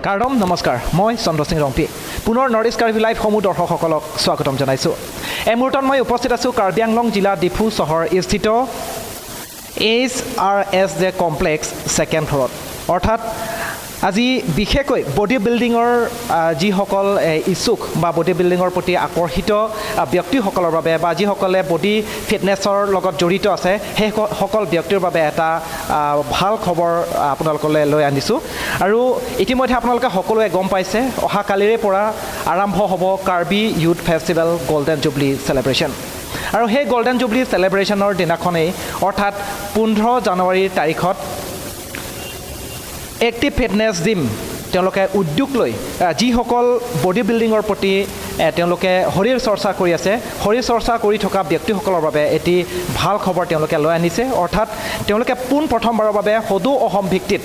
কাৰ্ডম নমস্কাৰ, মই চন্দ্ৰ সিং ৰংপি পুনৰ নৰ্থ ইষ্ট কাৰ্বি লাইভ সমূহ দৰ্শকসকলক স্বাগতম জনাইছোঁ। এই মুহূৰ্তত মই উপস্থিত আছোঁ কাৰ্বি আংলং জিলা ডিফু চহৰ স্থিত H R S J complex second ফ্ল'ৰত। অৰ্থাৎ আজি বিশেষকৈ বডি বিল্ডিঙৰ যিসকল ইচ্ছুক বা বডি বিল্ডিঙৰ প্ৰতি আকৰ্ষিত ব্যক্তিসকলৰ বাবে বা যিসকলে বডি ফিটনেছৰ লগত জড়িত আছে, সেইসকল ব্যক্তিৰ বাবে এটা ভাল খবৰ আপোনালোকলৈ লৈ আনিছোঁ। আৰু ইতিমধ্যে আপোনালোকে সকলোৱে গম পাইছে, অহাকালিৰে পৰা আৰম্ভ হ'ব Karbi youth festival golden jubilee celebration. আৰু সেই গল্ডেন জুবলি চেলিব্ৰেশ্যনৰ দিনাখনেই, অৰ্থাৎ 15 জানুৱাৰীৰ তাৰিখত এক্টিভ ফিটনেছ জিম তেওঁলোকে উদ্যোগ লৈ যিসকল বডি বিল্ডিঙৰ প্ৰতি তেওঁলোকে শৰীৰ চৰ্চা কৰি আছে, শৰীৰ চৰ্চা কৰি থকা ব্যক্তিসকলৰ বাবে এটি ভাল খবৰ তেওঁলোকে লৈ আনিছে। অৰ্থাৎ তেওঁলোকে পোনপ্ৰথমবাৰৰ বাবে সদৌ অসম ভিত্তিত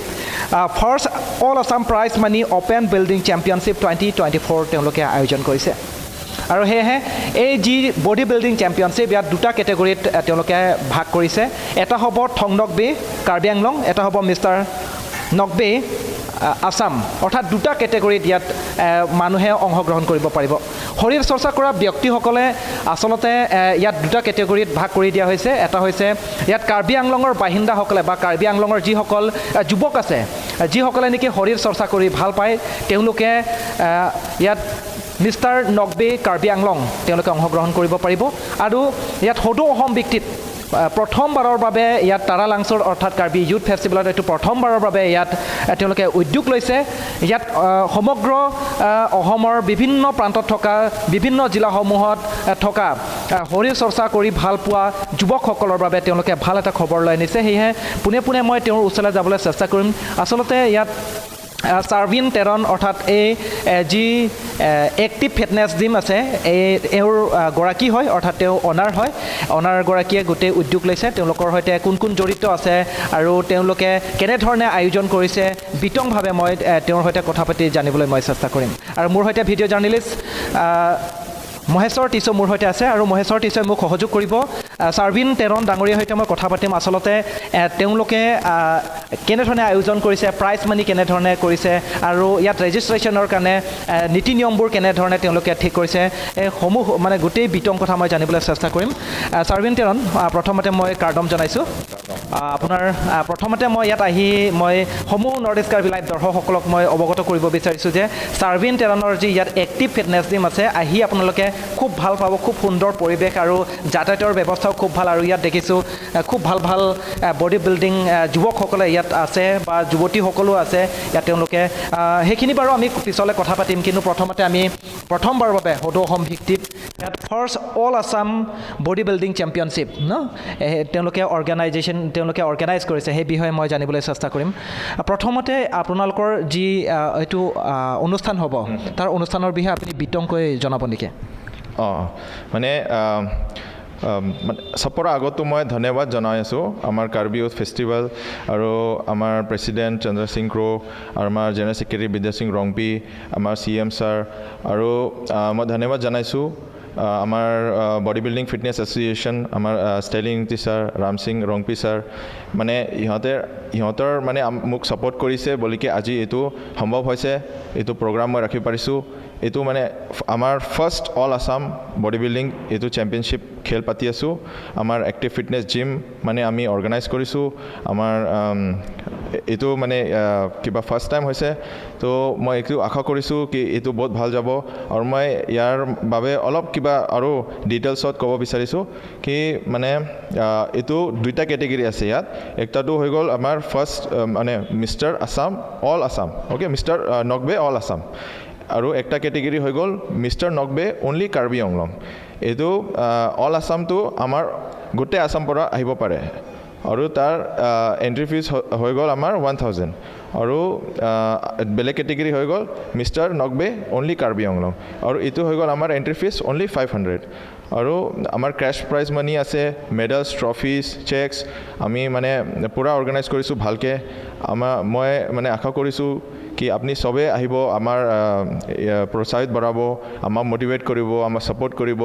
First All Assam Prize Money Open Building Championship 2024 তেওঁলোকে আয়োজন কৰিছে। আৰু সেয়েহে এই যি বডি বিল্ডিং চেম্পিয়নশ্বিপ, ইয়াত দুটা কেটেগৰীত তেওঁলোকে ভাগ কৰিছে। এটা হ'ব থংনকবে কাৰ্বি আংলং, এটা হ'ব মিষ্টাৰ নকবে আছাম। অৰ্থাৎ দুটা কেটেগৰীত ইয়াত মানুহে অংশগ্ৰহণ কৰিব পাৰিব। শৰীৰ চৰ্চা কৰা ব্যক্তিসকলে আচলতে ইয়াত দুটা কেটেগৰীত ভাগ কৰি দিয়া হৈছে। এটা হৈছে ইয়াত কাৰ্বি আংলঙৰ বাসিন্দাসকলে বা কাৰ্বি আংলঙৰ যিসকল যুৱক আছে, যিসকলে নেকি শৰীৰ চৰ্চা কৰি ভাল পায়, তেওঁলোকে ইয়াত মিষ্টাৰ নকবে কাৰ্বি আংলং তেওঁলোকে অংশগ্ৰহণ কৰিব পাৰিব। আৰু ইয়াত সদৌ অসম ভিত্তিত প্ৰথমবাৰৰ বাবে ইয়াত তাৰা লাংচৰ, অৰ্থাৎ কাৰ্বি ইউথ ফেষ্টিভেলত এইটো প্ৰথমবাৰৰ বাবে ইয়াত তেওঁলোকে উদ্যোগ লৈছে। ইয়াত সমগ্ৰ অসমৰ বিভিন্ন প্ৰান্তত থকা বিভিন্ন জিলাসমূহত থকা শৰীৰ চৰ্চা কৰি ভাল পোৱা যুৱকসকলৰ বাবে তেওঁলোকে ভাল এটা খবৰ লৈ আনিছে। সেয়েহে পোনে পোনে মই তেওঁৰ ওচৰলৈ যাবলৈ চেষ্টা কৰিম। আচলতে ইয়াত চাৰ্ভিন টেৰন, অৰ্থাৎ এই যি এক্টিভ ফিটনেছ জিম আছে, এই এওঁৰ গৰাকী হয়, অৰ্থাৎ তেওঁ অনাৰ হয়। অনাৰগৰাকীয়ে গোটেই উদ্যোগ লৈছে। তেওঁলোকৰ সৈতে কোন কোন জড়িত আছে আৰু তেওঁলোকে কেনেধৰণে আয়োজন কৰিছে, বিতংভাৱে মই তেওঁৰ সৈতে কথা পাতি জানিবলৈ মই চেষ্টা কৰিম। আৰু মোৰ সৈতে ভিডিঅ' জাৰ্নেলিষ্ট মহেশ্বৰ টিচৌ মোৰ সৈতে আছে আৰু মহেশ্বৰ টিচৌই মোক সহযোগ কৰিব। চাৰ্ভিন টেৰন ডাঙৰীয়াৰ সৈতে মই কথা পাতিম। আচলতে তেওঁলোকে কেনেধৰণে আয়োজন কৰিছে, প্ৰাইজ মানি কেনেধৰণে কৰিছে আৰু ইয়াত ৰেজিষ্ট্ৰেশ্যনৰ কাৰণে নীতি নিয়মবোৰ কেনেধৰণে তেওঁলোকে ঠিক কৰিছে, এই সমূহ মানে গোটেই বিতং কথা মই জানিবলৈ চেষ্টা কৰিম। চাৰ্ভিন টেৰন, প্ৰথমতে মই কাৰ্ডম জনাইছোঁ আপোনাৰ। প্ৰথমতে মই ইয়াত আহি মই সমূহ নৰ্থ ইষ্ট কাৰ্বি লাইভ দৰ্শকসকলক মই অৱগত কৰিব বিচাৰিছোঁ যে চাৰ্ভিন টেৰণৰ যি ইয়াত এক্টিভ ফিটনেছ জিম আছে, আহি আপোনালোকে খুব ভাল পাব। খুব সুন্দৰ পৰিৱেশ আৰু যাতায়াতৰ ব্যৱস্থাও খুব ভাল। আৰু ইয়াত দেখিছোঁ খুব ভাল ভাল বডি বিল্ডিং যুৱকসকলে ইয়াত আছে বা যুৱতীসকলো আছে ইয়াত। তেওঁলোকে সেইখিনি বাৰু আমি পিছলৈ কথা পাতিম, কিন্তু প্ৰথমতে আমি প্ৰথমবাৰৰ বাবে সদৌ অসম ভিত্তিত ইয়াত First All Assam Body Building Championship ন তেওঁলোকে অৰ্গেনাইজেশ্যন, তেওঁলোকে অৰ্গেনাইজ কৰিছে, সেই বিষয়ে মই জানিবলৈ চেষ্টা কৰিম। প্ৰথমতে আপোনালোকৰ যি এইটো অনুষ্ঠান হ'ব, তাৰ অনুষ্ঠানৰ বিষয়ে আপুনি বিতংকৈ জনাব নেকি? অঁ, মানে আম, আম, মানে চবৰ আগতো মই ধন্যবাদ জনাই আছোঁ আমাৰ কাৰ্বি ইউথ ফেষ্টিভেল আৰু আমাৰ প্ৰেচিডেণ্ট চন্দ্ৰ সিং ক্ৰ' আৰু আমাৰ জেনেৰেল ছেক্ৰেটাৰী বিদ্যা সিং ৰংপি, আমাৰ চি এম ছাৰ আৰু মই ধন্যবাদ জনাইছোঁ আমাৰ বডি বিল্ডিং ফিটনেছ এছ'চিয়েশ্যন, আমাৰ styling sir Ram Singh Rongpi sir. মানে ইহঁতৰ মানে মোক ছাপৰ্ট কৰিছে বুলিকে আজি এইটো সম্ভৱ হৈছে, এইটো প্ৰগ্ৰাম মই ৰাখিব পাৰিছোঁ। এইটো মানে আমাৰ First All Assam Body Building এইটো চেম্পিয়নশ্বিপ খেল পাতি আছোঁ। আমাৰ এক্টিভ ফিটনেছ জিম মানে আমি অৰ্গেনাইজ কৰিছোঁ। আমাৰ এইটো মানে কিবা ফাৰ্ষ্ট টাইম হৈছে, তো মই এইটো আশা কৰিছোঁ কি এইটো বহুত ভাল যাব। আৰু মই ইয়াৰ বাবে অলপ কিবা আৰু ডিটেইলছত ক'ব বিচাৰিছোঁ কি মানে এইটো দুইটা কেটেগৰী আছে ইয়াত। একটাটো হৈ গ'ল আমাৰ ফাৰ্ষ্ট মানে mister Assam all Assam, okay, mister Nokbe all Assam আৰু একটা কেটেগৰী হৈ গ'ল মিষ্টাৰ নকবে অনলি কাৰ্বি আংলং। এইটো অল আছামটো আমাৰ গোটেই আছাম পৰা আহিব পাৰে আৰু তাৰ এণ্ট্ৰি ফিজ হৈ গ'ল আমাৰ 1000। আৰু বেলেগ কেটেগৰী হৈ গ'ল মিষ্টাৰ নকবে অনলি কাৰ্বি আংলং আৰু এইটো হৈ গ'ল আমাৰ এণ্ট্ৰি ফিজ অনলি 500। আৰু আমাৰ কেছ প্ৰাইজ মানি আছে, মেডেলছ, ট্ৰফিজ, চেকছ আমি মানে পূৰা অৰ্গেনাইজ কৰিছোঁ ভালকৈ। আমাৰ মই মানে আশা কৰিছোঁ কি আপুনি চবেই আহিব, আমাৰ প্ৰোৎসাহিত বঢ়াব, আমাক মটিভেট কৰিব, আমাক ছাপৰ্ট কৰিব।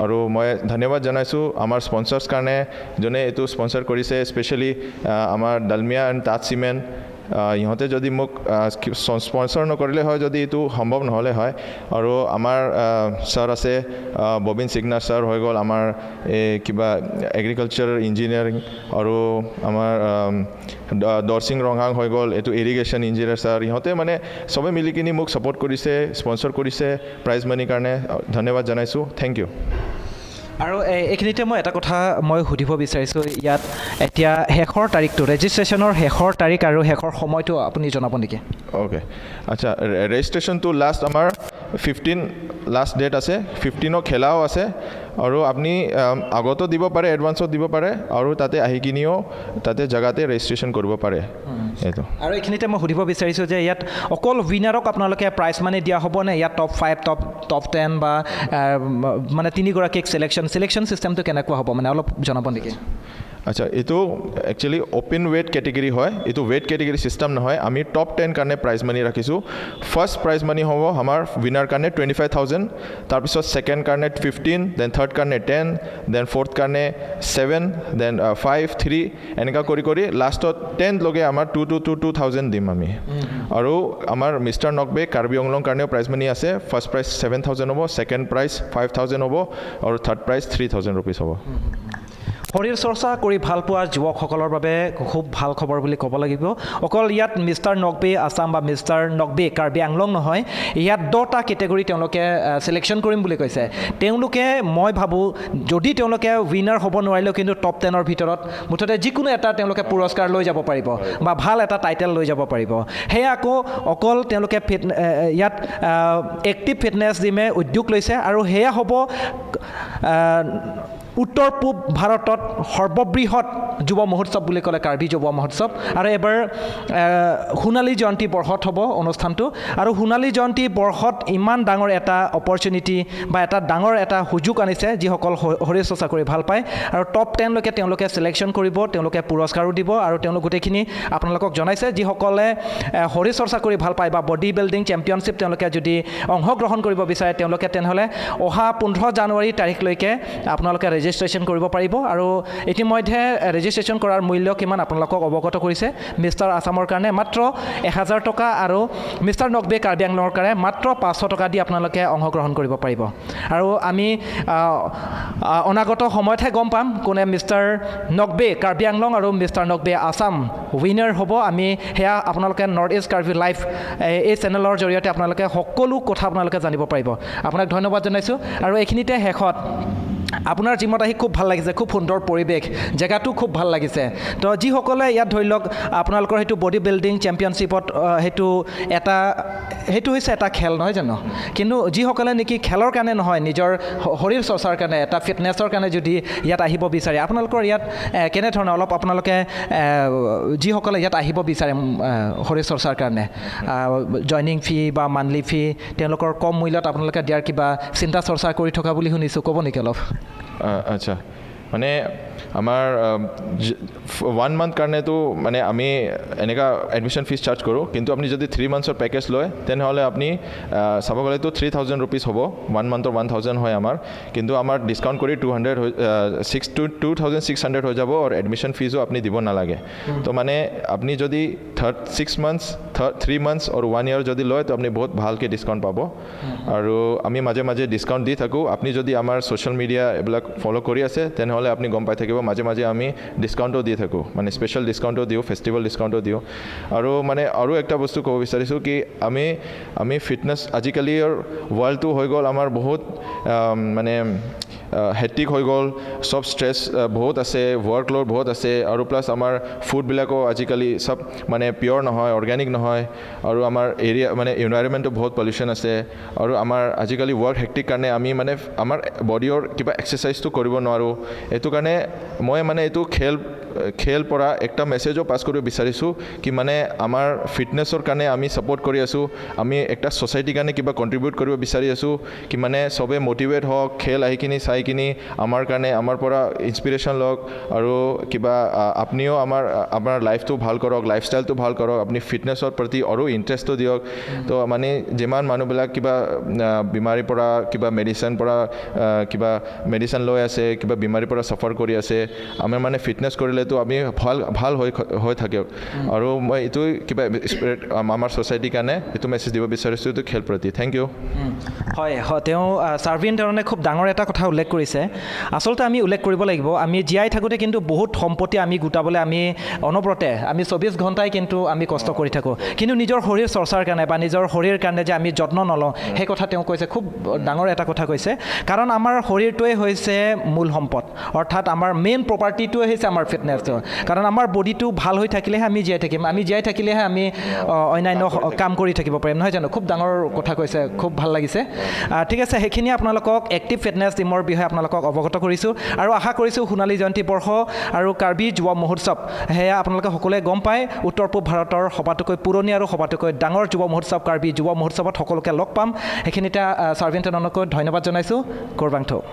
আৰু মই ধন্যবাদ জনাইছোঁ আমাৰ স্পনচাৰ্ছ কাৰণে, যোনে এইটো স্পনচাৰ কৰিছে, স্পেচিয়েলি আমাৰ ডালমিয়া এণ্ড তাজ চিমেণ্ট। ইহঁতে যদি মোক স্পনচৰ নকৰিলে হয়, যদি এইটো সম্ভৱ নহ'লে হয়। আৰু আমাৰ ছাৰ আছে, ববিন চিগনাৰ ছাৰ হৈ গ'ল, আমাৰ এই কিবা এগ্ৰিকালচাৰ ইঞ্জিনিয়াৰিং, আৰু আমাৰ দৰচিং ৰংহাং হৈ গ'ল, এইটো ইৰিগেশ্যন ইঞ্জিনিয়াৰ ছাৰ। ইহঁতে মানে চবে মিলি কিনি মোক ছাপৰ্ট কৰিছে, স্পনচৰ কৰিছে। প্ৰাইজ মানিৰ কাৰণে ধন্যবাদ জনাইছোঁ। Thank U. আৰু এইখিনিতে মই এটা কথা মই সুধিব বিচাৰিছোঁ। ইয়াত এতিয়া শেষৰ তাৰিখটো, ৰেজিষ্ট্ৰেশ্যনৰ শেষৰ তাৰিখ আৰু শেষৰ সময়টো আপুনি জনাব নেকি? অ'কে, আচ্ছা, ৰেজিষ্ট্ৰেশ্যনটো লাষ্ট আমাৰ 15 লাষ্ট ডেট আছে। 15ৰ খেলাও আছে আৰু আপুনি আগতো দিব পাৰে, এডভান্সত দিব পাৰে আৰু তাতে আহি কিনিও তাতে জেগাতে ৰেজিষ্ট্ৰেশ্যন কৰিব পাৰে এইটো। আৰু এইখিনিতে মই সুধিব বিচাৰিছোঁ যে ইয়াত অকল উইনাৰক আপোনালোকে প্ৰাইজ মানি দিয়া হ'ব নে ইয়াত টপ 5, টপ 10 বা মানে তিনিগৰাকীক চিলেকশ্যন ছিষ্টেমটো কেনেকুৱা হ'ব, মানে অলপ জনাব নেকি? আচ্ছা, এইটো একচুৱেলি অ'পেন ৱেইট কেটেগৰী হয়। এইটো ৱেইট কেটেগৰী ছিষ্টেম নহয়। আমি টপ 10 কাৰণে প্ৰাইজ মানি ৰাখিছোঁ। ফাৰ্ষ্ট প্ৰাইজ মানি হ'ব আমাৰ উইনাৰ কাৰণে 25,000, তাৰপিছত ছেকেণ্ড কাৰণে 15, then third কাৰণে 10, then fourth কাৰণে 7, then 5, 3, এনেকুৱা কৰি কৰি লাষ্টত 10 লগে আমাৰ two two two two thousand দিম আমি। আৰু আমাৰ মিষ্টাৰ নকবে কাৰ্বি আংলং কাৰণেও প্ৰাইজ মানি আছে। ফাৰ্ষ্ট প্ৰাইজ 7,000 হ'ব, ছেকেণ্ড প্ৰাইজ 5,000 হ'ব আৰু থাৰ্ড প্ৰাইজ ₹3,000 হ'ব। শৰীৰ চৰ্চা কৰি ভাল পোৱা যুৱকসকলৰ বাবে খুব ভাল খবৰ বুলি ক'ব লাগিব। অকল ইয়াত মিষ্টাৰ নকবে আছাম বা মিষ্টাৰ নকবে কাৰ্বি আংলং নহয়, ইয়াত 10টা কেটেগৰী তেওঁলোকে চিলেকশ্যন কৰিম বুলি কৈছে। তেওঁলোকে মই ভাবোঁ, যদি তেওঁলোকে উইনাৰ হ'ব নোৱাৰিলেও কিন্তু টপ 10ৰ ভিতৰত মুঠতে যিকোনো এটা তেওঁলোকে পুৰস্কাৰ লৈ যাব পাৰিব বা ভাল এটা টাইটেল লৈ যাব পাৰিব। সেয়া আকৌ অকল তেওঁলোকে ইয়াত এক্টিভ ফিটনেছ জিমে উদ্যোগ লৈছে আৰু সেয়া হ'ব উত্তৰ পূব ভাৰতত সৰ্ববৃহৎ যুৱ মহোৎসৱ বুলি ক'লে কাৰ্বি যুৱ মহোৎসৱ। আৰু এবাৰ সোণালী জয়ন্তী বৰ্ষত হ'ব অনুষ্ঠানটো আৰু সোণালী জয়ন্তী বৰ্ষত ইমান ডাঙৰ এটা অপৰচুনিটি বা এটা ডাঙৰ এটা সুযোগ আনিছে যিসকল শৰীৰ চৰ্চা কৰি ভাল পায়। আৰু টপ 10লৈকে তেওঁলোকে চিলেকশ্যন কৰিব, তেওঁলোকে পুৰস্কাৰো দিব আৰু তেওঁলোক গোটেইখিনি আপোনালোকক জনাইছে। যিসকলে শৰীৰ চৰ্চা কৰি ভাল পায় বা বডি বিল্ডিং চেম্পিয়নশ্বিপ তেওঁলোকে যদি অংশগ্ৰহণ কৰিব বিচাৰে, তেওঁলোকে তেনেহ'লে অহা 15 জানুৱাৰী তাৰিখলৈকে আপোনালোকে ৰেজিষ্ট্ৰেশ্যন কৰিব পাৰিব। আৰু ইতিমধ্যে ৰেজিষ্ট্ৰেশ্যন কৰাৰ মূল্য কিমান আপোনালোকক অৱগত কৰিছে। মিষ্টাৰ আছামৰ কাৰণে মাত্ৰ 1000 টকা আৰু মিষ্টাৰ নকবে কাৰ্বি আংলঙৰ কাৰণে মাত্ৰ 500 টকা দি আপোনালোকে অংশগ্ৰহণ কৰিব পাৰিব। আৰু আমি আহ, আহ, অনাগত সময়তহে গম পাম কোনে মিষ্টাৰ নকবে কাৰ্বি আংলং আৰু মিষ্টাৰ নকবে আছাম উইনাৰ হ'ব। আমি সেয়া আপোনালোকে নৰ্থ ইষ্ট কাৰ্বি লাইভ এই চেনেলৰ জৰিয়তে আপোনালোকে সকলো কথা আপোনালোকে জানিব পাৰিব। আপোনাক ধন্যবাদ জনাইছোঁ। আৰু এইখিনিতে শেষত আপোনাৰ জিমত আহি খুব ভাল লাগিছে, খুব সুন্দৰ পৰিৱেশ, জেগাটো খুব ভাল লাগিছে। তো যিসকলে ইয়াত ধৰি লওক আপোনালোকৰ সেইটো বডি বিল্ডিং চেম্পিয়নশ্বিপত সেইটো হৈছে এটা খেল নহয় জানো? কিন্তু যিসকলে নেকি খেলৰ কাৰণে নহয়, নিজৰ শৰীৰ চৰ্চাৰ কাৰণে, এটা ফিটনেছৰ কাৰণে যদি ইয়াত আহিব বিচাৰে, আপোনালোকৰ ইয়াত কেনেধৰণে অলপ আপোনালোকে যিসকলে ইয়াত আহিব বিচাৰে শৰীৰ চৰ্চাৰ কাৰণে জইনিং ফি বা মান্থলি ফি তেওঁলোকৰ কম মূল্যত আপোনালোকে দিয়াৰ কিবা চিন্তা চৰ্চা কৰি থকা বুলি শুনিছোঁ, ক'ব নেকি অলপ? আচ্ছা, মানে আমাৰ ওৱান মান্থ কাৰণেতো মানে আমি এনেকুৱা এডমিশ্যন ফিজ চাৰ্জ কৰোঁ। কিন্তু আপুনি যদি 3 মান্থছৰ পেকেজ লয়, তেনেহ'লে আপুনি চাব গ'লেতো 3,000 ৰুপিজ হ'ব। ওৱান মান্থৰ 1,000 হয় আমাৰ, কিন্তু আমাৰ ডিছকাউণ্ট কৰি 200 হৈ six two 2,600 হৈ যাব আৰু এডমিশ্যন ফিজো আপুনি দিব নালাগে। তো মানে আপুনি যদি থাৰ্ড 6 মান্থছ, 3 মান্থছ আৰু ওৱান ইয়াৰ যদি লয়, তো আপুনি বহুত ভালকৈ ডিছকাউণ্ট পাব। আৰু আমি মাজে মাজে ডিছকাউণ্ট দি থাকোঁ। আপুনি যদি আমাৰ ছ'চিয়েল মিডিয়া এইবিলাক ফ'ল' কৰি আছে, তেনেহ'লে আপুনি গম পাই থাকিব, মাজে মাজে আমি ডিছকাউণ্টো দি থাকোঁ, মানে স্পেচিয়েল ডিছকাউণ্টো দিওঁ, ফেষ্টিভেল ডিছকাউণ্টো দিওঁ। আৰু মানে আৰু একটা বস্তু ক'ব বিচাৰিছোঁ কি আমি ফিটনেছ, আজিকালিৰ ৱৰ্ল্ডটো হৈ গ'ল আমাৰ বহুত মানে হেক্টিক হৈ গ'ল, চব ষ্ট্ৰেছ বহুত আছে, ৱৰ্কলোড বহুত আছে আৰু প্লাছ আমাৰ ফুডবিলাকো আজিকালি চব মানে পিয়'ৰ নহয়, অৰ্গেনিক নহয় আৰু আমাৰ এৰিয়া মানে এনভাইৰমেণ্টটো বহুত পলিউশ্যন আছে আৰু আমাৰ আজিকালি ৱৰ্ক হেক্টিক কাৰণে আমি মানে আমাৰ বডিৰ কিবা এক্সাৰচাইজটো কৰিব নোৱাৰোঁ। এইটো কাৰণে মই মানে এইটো খেল পৰা একটা মেছেজো পাছ কৰিব বিচাৰিছোঁ কি মানে আমাৰ ফিটনেছৰ কাৰণে আমি ছাপৰ্ট কৰি আছোঁ, আমি একটা ছ'চাইটিৰ কাৰণে কিবা কণ্ট্ৰিবিউট কৰিব বিচাৰি আছোঁ কি মানে চবে মটিভেট হওক, খেল আহি কিনি চাই কিনি আমাৰ কাৰণে আমাৰ পৰা ইনস্পিৰেশ্যন লওক আৰু কিবা আপুনিও আমাৰ লাইফটো ভাল কৰক, লাইফষ্টাইলটো ভাল কৰক, আপুনি ফিটনেছৰ প্ৰতি আৰু ইণ্টাৰেষ্টটো দিয়ক। তো মানে যিমান মানুহবিলাক কিবা বেমাৰীৰ পৰা কিবা মেডিচিন পৰা কিবা মেডিচিন লৈ আছে, কিবা বেমাৰীৰ পৰা চাফাৰ কৰি আছে, আমাৰ মানে ফিটনেছ কৰিলেতো খেলিলেতো আমি ভাল ভাল হৈ হৈ থাকে। আৰু মই এইটো কিবা স্পিৰিট আমাৰ ছ'চাইটিৰ কাৰণে এইটো মেছেজ দিব বিচাৰিছোঁ, এইটো খেল প্ৰতি। Thank U. হয় হয়, তেওঁ চাৰ্ভিন তেৰণে খুব ডাঙৰ এটা কথা উল্লেখ কৰিছে। আচলতে আমি উল্লেখ কৰিব লাগিব, আমি জীয়াই থাকোঁতে কিন্তু বহুত সম্পত্তি আমি গোটাবলৈ আমি অনবৰতে আমি 24 ঘণ্টাই কিন্তু আমি কষ্ট কৰি থাকোঁ, কিন্তু নিজৰ শৰীৰ চৰ্চাৰ কাৰণে বা নিজৰ শৰীৰ কাৰণে যে আমি যত্ন নলওঁ, সেই কথা তেওঁ কৈছে। খুব ডাঙৰ এটা কথা কৈছে, কাৰণ আমাৰ শৰীৰটোৱে হৈছে মূল সম্পদ, অৰ্থাৎ আমাৰ মেইন প্ৰপাৰ্টিটোৱে হৈছে আমাৰ ফিটনেছটো। কাৰণ আমাৰ বডিটো ভাল হৈ থাকিলেহে আমি জীয়াই থাকিম, আমি জীয়াই থাকিলেহে আমি অন্যান্য কাম কৰি থাকিব পাৰিম, নহয় জানো? খুব ডাঙৰ কথা কৈছে, খুব ভাল লাগিছে। ঠিক আছে, সেইখিনি আপোনালোকক এক্টিভ ফিটনেছ জিমৰ বিষয়ে আপোনালোকক অৱগত কৰিছোঁ আৰু আশা কৰিছোঁ সোণালী জয়ন্তী বৰ্ষ আৰু কাৰ্বি যুৱ মহোৎসৱ, সেয়া আপোনালোকে সকলোৱে গম পায়, উত্তৰ পূব ভাৰতৰ সবাতোকৈ পুৰণি আৰু সবাতোকৈ ডাঙৰ যুৱ মহোৎসৱ কাৰ্বি যুৱ মহোৎসৱত সকলোকে লগ পাম। সেইখিনিতে চাৰ্ভিন তেননকো ধন্যবাদ জনাইছোঁ। গৌৰবাংথৌ।